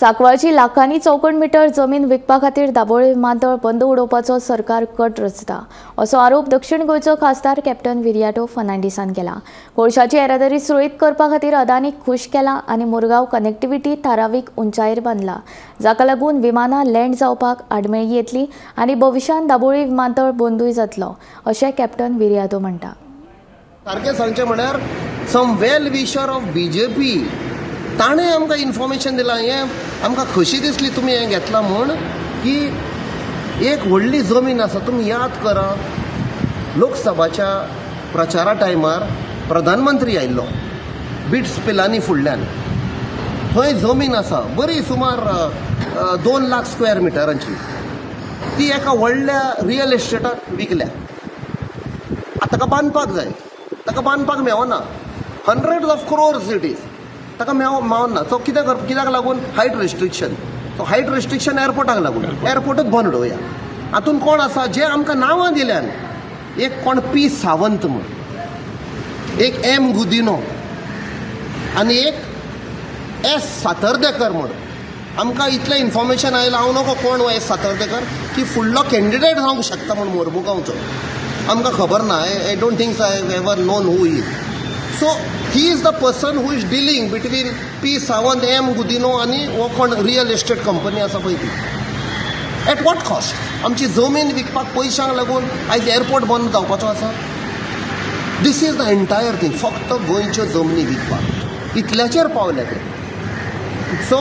सांकवाळची लाखांनी चौखण मिटर जमीन विकपा खातीर दाबोळी विमानतळ बंद उडोवपाचो सरकार कट रचता असो आरोप दक्षिण गोंयचो खासदार कॅप्टन विरियाटो फर्नांडीसान केला। कोळशाची येरादारी सुरळीत करपा खातीर अदानीक खूश केला आनी मुरगांव कनेक्टिव्हिटी थारावीक उंचायेर बांदला, जाका लागून विमानां लँड जावपाक आडमेळी येतली आनी भविश्यांत दाबोळी विमानतळ बंदूय जातलो अशें कॅप्टन विरियाटो म्हणटा। सारकें सांगचें म्हळ्यार some well wisher of BJP ताणें आमकां इन्फॉर्मेशन दिलां, हें आमकां खोशी दिसली तुमी हें घेतलां म्हूण, की एक व्हडली जमीन आसा। तुमी याद करा, लोकसभाच्या प्रचारा टायमार प्रधानमंत्री आयिल्लो बिट्स पिलानी फुडल्यान, थंय जमीन आसा बरी सुमार 2 लाख स्क्वेअर मिटरांची, ती एका व्हडल्या रियल इस्टेटाक विकल्या। आतां ताका बांदपाक जाय, ताका बांदपाक मेळना, hundreds of crores it is, ताका मेळना। सो कितें करप, कित्याक लागून height restriction, so height restriction एअरपोर्टाक लागून एअरपोर्टूच बंद उडोवया। हातूंत कोण आसा जे आमकां नांवां दिल्यान, एक कोण पी सावंत म्हूण, एक एम गुदिनो आनी एक एस सातर्देकर म्हूण। आमकां इतलें इन्फॉर्मेशन आयलां, हांव नको कोण हो एस सातर्देकर की फुडलो कॅन्डिडेट जावंक शकता म्हूण मोरमुगांवचो, आमकां खबर ना। I don't think I ever known who is. So he is the person who is dealing between P Sawant, M Godinho आनी हो कोण रियल इस्टेट कंपनी आसा पळय ती। At what cost? आमची जमीन विकपाक पयशांक लागून आयज एअरपोर्ट बंद जावपाचो आसा। This is the entire thing, फक्त गोंयच्यो जमनी विकपाक इतल्याचेर पावले ते। सो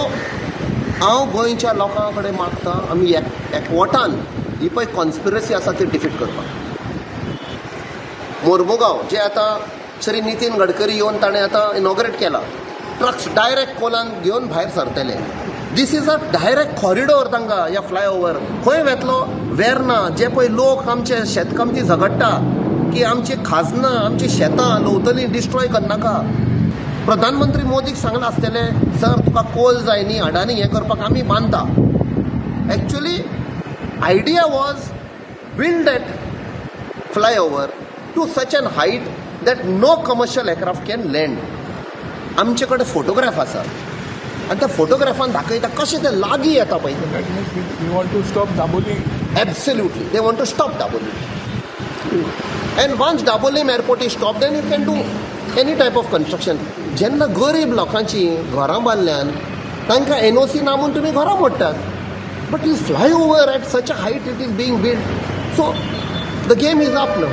हांव गोंयच्या लोकां कडेन मागता, आमी एकवटान ही पळय कॉन्स्पिरसी आसा ती डिफीट करपाक। मोरमुगांव जे आतां श्री नितीन गडकरी येवन ताणें आतां इनॉग्रेट केला, ट्रक्स डायरेक्ट कोलान घेवन भायर सरतले। This is a direct corridor तांकां, ह्या फ्लायओवर खंय वेतलो वेर्ना, जे पळय लोक आमचे शेतकामती झगडटा की आमची खाजनां आमची शेतां लवतली डिस्ट्रॉय करनाका। प्रधानमंत्री मोदीक सांगलां आसतलें, सर तुका कोल जाय न्ही, अडानी हें करपाक आमी बांदता। Actually idea was build that flyover to such an height that no commercial aircraft can land. आमचे कडेन फोटोग्राफ आसा आनी त्या फोटोग्राफान दाखयता कशें ते लागीं येता पळय। They want to stop Dabolim. Absolutely, they want to stop Dabolim. And once Dabolim airport is stopped, then you can do any type of construction. जेन्ना गरीब लोकांची घरां बांदल्यान तांकां एनओसी ना म्हूण तुमी घरां मोडटात, but is flyover at such a height it is being build, so the game is up now.